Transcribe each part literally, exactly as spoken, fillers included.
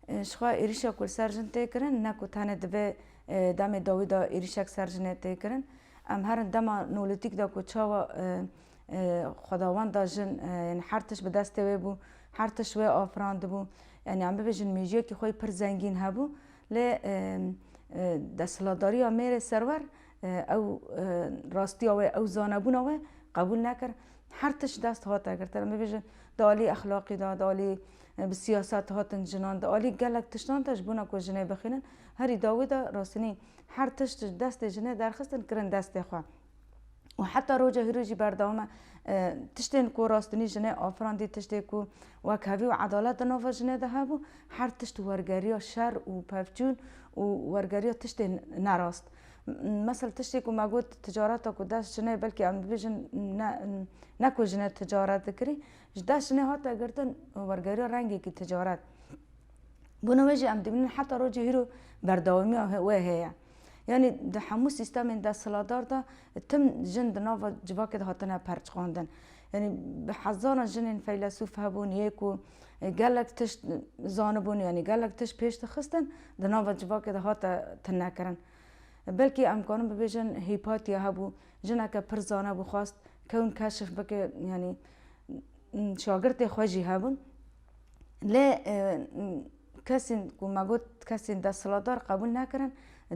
E, Ji xwe êrîşa ku li ser jin tê kirin, ne ku tenê divê, e, demê dawî de êrîşek ser jinê tê kirin. Em herin dema Nolîtîk de ku çawa, e, e, xwedawenda jin, e, yanî her tişt bi destê wê bû, her tişt wê afirandibû. Yanî em bibêjin mêjiyekî xwe yî pir zengîn hebû. Lê, e, e, desthilatdariya mêrê serwer, e, ew, e, rastiya wê, ew zanebûna wê qebûl nekir. Her tişt dest hate girtin. Em bibêjin di alî exlaqî de, di alî, e, bi siyaset hatin jinan, di alî gelek tiştan de ji bona ku jinê bixînin, herî dawî de rastînî her tişt ji destê jinê derxistin, kirin destê xwe. Û heta roja hîro jî berdewam e. E, tiştên ku rastînî jinê afirandî, tiştê ku wekhevî û edalet di nava jinê de hebû, her tişt wergeriya şer û pevçûn û wergeriya tiştên nerast. M-, mesela tiştê ku me got ticareta ku dest jinê, belkî em bibêjin ne, ne ku jinê ticaret dikirî, ji dest jinê hate girtin wergeriya rengekî ticaret. Bona wê jî em dibînin heta rojê hîro berdewamiya he-, wê heye. Yanî di hemû sîstemên desthilatdar de tim jin di nava civakê de hatine perçiqandin. Yanî bi hezaran jinên feylesûf hebûn, yê ku, e, gelek tişt zanibûn, yanî gelek tişt pêş dixistin, di nava civakê de hate tinekirin. Belkî em karin bibêjin Hîpatiya hebû, jineke pir zane bû, xwest kewn keşif bike, yanî, m, şagirtê xwe jî hebûn. Lê, e, m, kesên ku me got, kesên desthilatdar qebûl nekirin,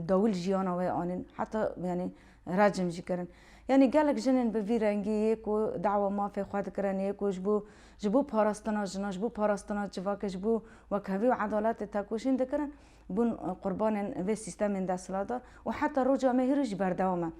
dawî li jiyana wê anîn. Heta, yanî, recim jî kirin. Yanî gelek jinên bi vî rengî yê ku dawa mafê xwe dikirin, yê ku ji bo, ji bo parastina jinan, ji bo parastina civakê, ji bo wekhevî û edaletê tekoşîn dikirin, bûn qurbanên vê sîstemên desthilatdar û heta roja me hîro jî berdewam e.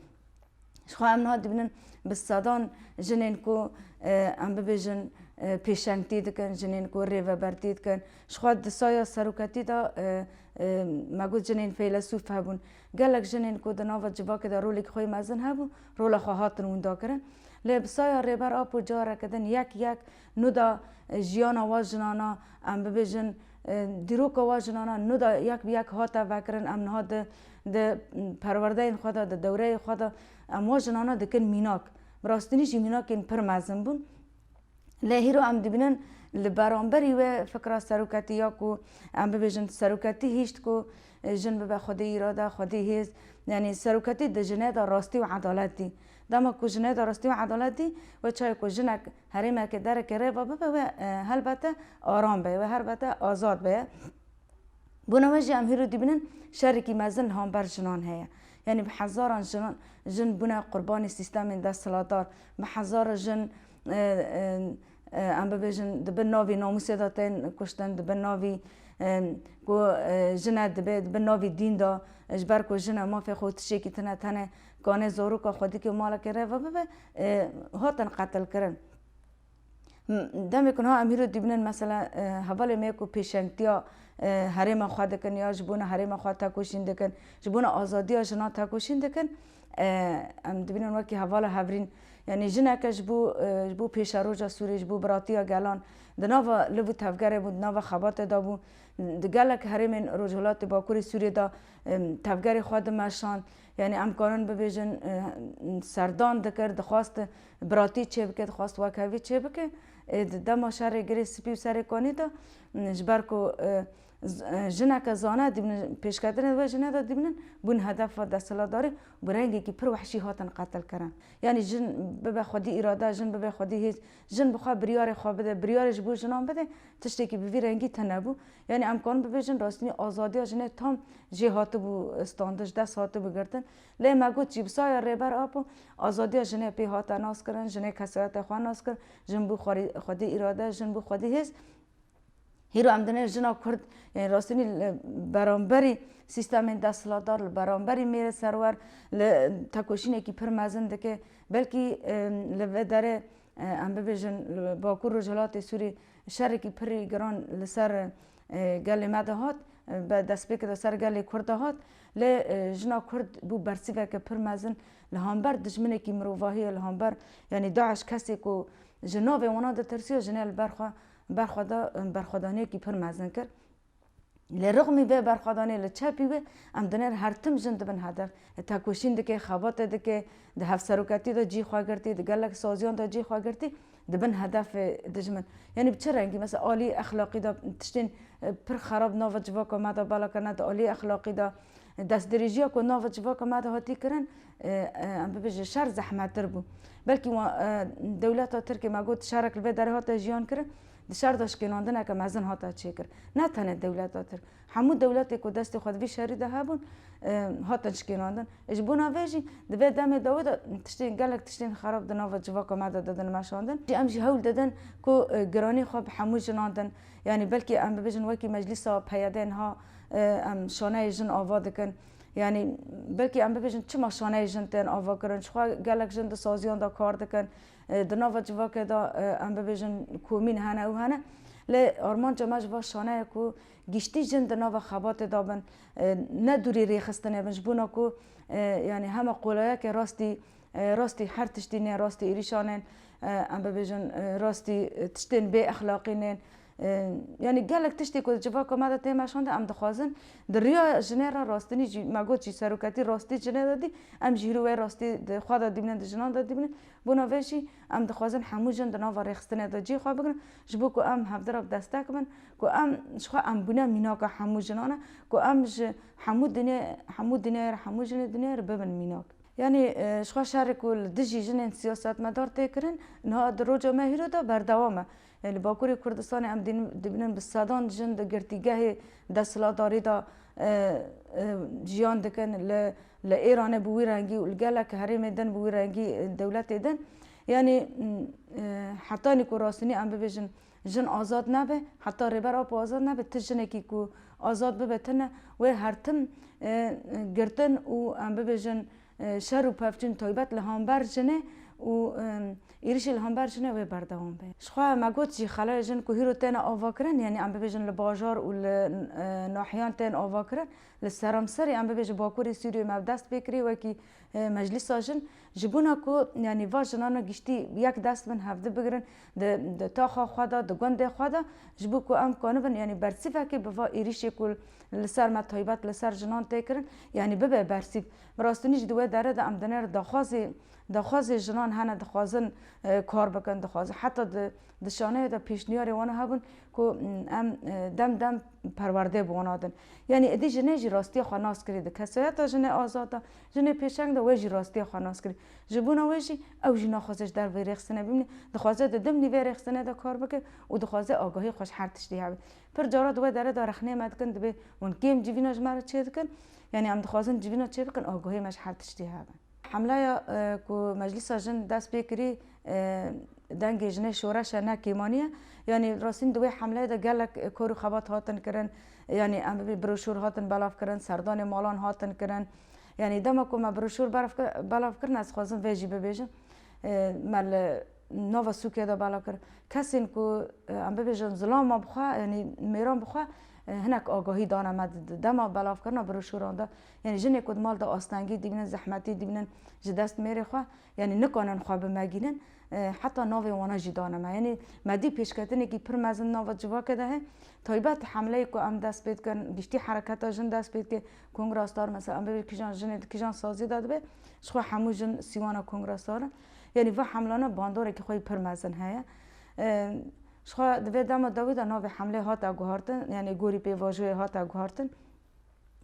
Ji xwe em niha dibînin bi sedan jinên ku, e, em bibêjin, e, pêşengtî dikin, jinên ku rêvebertî dikin. Ji xwe di saya seroketî de, e, e, me got jinên feylesûf hebûn. Gelek jinên ku di nava civakê de rolekî xwe yê mezin hebû, rola xwe hatin winda kirin. Lê bi saya Rêber Apo careke din yek yek nuda, e, jiyana wa jinana, em bibêjin, e, dîroka wa jinana nuda yek bi yek hate vekirin. Em niha di, di perwerdeyên xwe de, di dewreyê xwe de em wa jinana dikin mînak. Bi rastînî jî mînakên pir mezin bûn. Lê hîro em dibînin li beramberî wê fikra seroketî ya ku em bibêjin seroketî hişt ku, e, jin bibe xwedî îrade, xwedî hêz. Yanî seroketî di jinê de rastî û edalet dî. Dema ku jinê de rastî û edalet dî, wê çaye ku jinek herêmekê derekê rê ve bibe, wê, e, helbete aram be, wê helbete azad be. Bona wê jî em hîro dibînin şerekî mezin li hember jinan heye. Yanî bi hezaran jinan, jin bûne qurbanê sîstemên desthilatdar. Bi hezaran jin, e, e, e, em bibêjin, di bin navî namûsê de tên kuştin, di bin navî, e, ku, e, jine dibe, di bin navî dîn de, e, ji ber ku jine mafê xwe tiştekî tine, tenê kanê zaroka xwedikê û malekê rê ve bibe, e, hatin qetilkirin. M-, demê ku niha em hîro dibînin, mesela, e, hevalê me ku pêşengtiya, e, herêma xwe dikin ya ji bona herêma xwe tekoşîn dikin, ji bona azadiya jinan tekoşîn dikin, e, em dibînin wekî hevala hevrîn. Yanî jineke ji bo, e, ji bo pêşeroja Sûriyê, ji bo biratiya gelan di nava liv û tevgerê bû, di nava xebatê de bû, di gelek herêmên Rojhilatê Bakurê Sûriyê de, e, tevgerê xwe dimeşand. Yanî em karin bibêjin, e, serdan dikir, dixwast biratî çêbike, dixwast wekhevî çêbike. Ê, di dema şerê Girê Spî û Serê Kanî de, m, ji ber ku, e, z-, e, jineke zane dibînin, pêşketinê wê jinê de dibînin, bûn hedefa desthilatdarî, bi rengekî pir wehşî hatin qetilkirin. Yanî jin bibe xwedî îrade, jin bibe xwedî hêz, jin bi xwe biryarê xwe bide, biryarê ji bo jinan bide, tiştekî bi vî rengî tune bû. Yanî em karin bibêjin rastînî azadiya jinê tam jê hatibû standin, ji dest hatibû girtin. Lê me got jî bi saya Rêber Apo azadiya jinê pê hate naskirin, jinê kesayeta xwe naskir, jin bû xwarî-, xwedî îrade, jin bû xwedî hêz. Hîro em dinê jina Kurd, yanî rastînî li beramberî sîstemên desthilatdar, li beramberî mêrê serwer, li tekoşînekî pir mezin dike. Belkî, e, li vê derê, e, em bibêjin, li Bakur Rojhilatê Sûrî şerekî pirî giran li ser, e, gelê me de hat, e, be destpêkê de ser gelê Kurd de hat. Lê, e, jina Kurd bû bersîveke pir mezin li hember dijminekî mirovahiyê, li hember, yanî DAIŞ, kesê ku ji navê wana ditirsiya, jinê li ber xwe, ber xwe de, e, berxwedaniyekî pir mezin kir. Li rixmî vê berxwedanê li çepî wê em dinêr her tim jin dibin hedef. Tekoşîn dike, xebatê dike, di hevseroketî de cî xwe girtî, di gelek saziyan de cî xwe girtî, dibin hedefê dijmin. Yanî bi çi rengî? Mesela alî exlaqî de tiştên Pir xerab nava civaka me de bela kirine di aliyê exlaqî de. Destdirêjiya ku nava civaka me de hatî kirin, e, e, em bibêjin şer zehmettir bû. Belkî wa, e, dewleta Tirkê me got şerek li vê derê hate jiyan kirin, di şer de şikênandineke mezin hate çêkir. Ne tenê dewleta Tirk, hemû dewletê ku destê xwe di vî şerî de hebûn, e, hatin şikênandin. Ji bona vê jî di vê demê dawî de tiştên, gelek tiştên xerab di nava civaka me de didin meşandin. Jî em jî hewl didin ku, e, giranî xwe bi hemû jinan din. Yanî belkî em bibêjin wekî meclîsa P Y D'ê niha, e, em şaneyê jin ava dikin. Yanî belkî em bibêjin çima şaneyê jin tên ava kirin. Jixwe gelek jin di saziyan de kar dikin. E, di nava civakê de, e, em bibêjin komîn hene û hene. Lê armanca me ji va şaneye ku giştî jin di nava xebatê de bin, e, ne dûrî rêxistinê bin. Ji bona ku, e, yanî hema qolayeke rastî, e, rastî her tiştî nê, rastî êrîşanên, e, em bibêjin, e, rastî, e, tiştên bê exlaqî nên. E, yanî gelek tiştê ku di civaka me de tê meşandin, em dixwazin di riya jinê re rastinî jî, me got jî seroketî rastî jinê de dî, em jî hîro wê rastî di xwe de dibînin, di jinan de dibînin. Bona vê jî em dixwazin hemû jin di nava rêxistinê de cihê xwe bigirin, ji bo ku em hevdira bi destek bin, ku em ji xwe em bûne mînaka hemû jinan e, ku em ji hemû dinyê, hemû dinyayê re, hemû jinê dinyayê re bibin mînak. Yanî, e, ji xwe şerê ku li dijî jinên siyasetmedar tê kirin, niha di roja me hîro de berdewam e. E, li Bakurê Kurdistanê em dîn-, dibînin bi sedan jin di girtîgehê desthilatdarî de, e, e, jiyan dikin. Li, li Êranê bi wî rengî û li gelek herêmê din bi wî rengî, e, dewletê din. Yanî, m, e, hetanî ku rastinî em bibêjin, jin azad nebe, heta Rêber Apo azad nebe, ti jinekî ku azad bibe tune, wê her tim, e, girtin û em bibêjin, e, şer û pevçûn taybet li hember jinê û, e, êrişî li hember jinê wê berdewam be. Ji xwe me got jî xelayê jin ku hîro têne avakirin, yanî em bibêjin li bajar û li, e, nahiyan tên avakirin, li seramserî em bibêjin Bakurê Sûriyê me bi dest pê kirî wekî e, meclîsa jin, ji bona ku, yanî, va jinana giştî yek dest bin, hevdi bigirin, di, di taxa xwe de, di gundê xwe de, ji bo ku em kanibin, yanî, bersîvekê bi va êrîşê ku li ser me taybet, li ser jinan tê kirin, yanî, bibe bersîv. Bi rastînî jî di wê derê de em dinêr daxwazê, daxwazê jinan hene, dixwazin, e, kar bikin, dixwazin. Heta di, di şaneyê de pêşniyarê wan hebûn ku, m, em, e, dem dem perwerdê bi wan adin. Yanî êdî jinê jî rastiya xwe nas kirî di kesayeta jinê azad de, jinê pêşeng de wê jî rastiya xwe nas kirî. Ji bona wê jî ew jî naxwaze ji derveyî rêxistinê bimîne, dixwaze di dimnî vê rêxistinê de kar bike û dixwaze agahî xwe ji her tiştî hebe. Pir cara di wê derê de rexnê me dikin, dibê hûn kêm civîna ji me re çê dikin. Yanî em dixwazin civîna çê bikin, agahî me ji her tiştî hebe. Hemleya, e, ku Meclîsa Jin dest pê kirî, e, dengê jinê şoreş e, ne kêmanî ye. Yanî rastîn di wê hemleyê de gelek, e, kor û xebat hatin kirin. Yanî em bibê broşûr hatin belav kirin, serdanê malan hatin kirin. Yanî dema ku me broşûr belav ki-, belav kirin, ez dixwazim vê jî bibêjim. E, me li nava sûkê de belav kir. Kesên ku, e, em bibêjin zilama bi xwe, yanî mêran bi xwe, e, hinek agahî dane me di, di dema belavkirina broşûran de. Yanî jinê ku di mal de astengî dibînin, zehmetî dibînin ji dest mêrê xwe, yanî nikanin xwe bimegînin, e, heta navê wana jî dane me. Yanî me dî pêşketinekî pir mezin nava civakê de heye. Taybet hemleyê ku em dest pê dikin, giştî hereketa jin dest pê dike, kongra star mesela, em bibê kîjan jinê di kîjan sazî de dibe, ji xwe hemû jin sîwana kongra star in. Yanî va hemlana bandorekî xwe yî pir mezin heye. E, ji xwe di vê dema dawî de navê hemlê hate guhartin, yanî gorî pêvajoyê hate guhartin.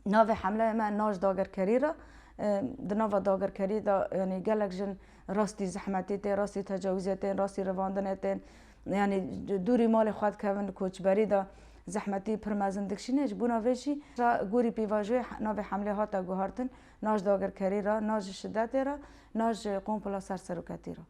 Navê hemleyê me Naj Dagirkerî re, e, di nava dagirkerî de, yanî gelek jin rastî zehmetî tên, rastî tecawizê tên, rastî revandinê tên. Yanî dûrî malê xwe dikevin, li koçberî de zehmetî pir mezin dikişîne. Ji bona vê jî gorî pêvajoyê navê hemlê hate guhartin, Naj Dagirkerî re, Naj ji şidetê re, Naj ji kompla ser seroketî re.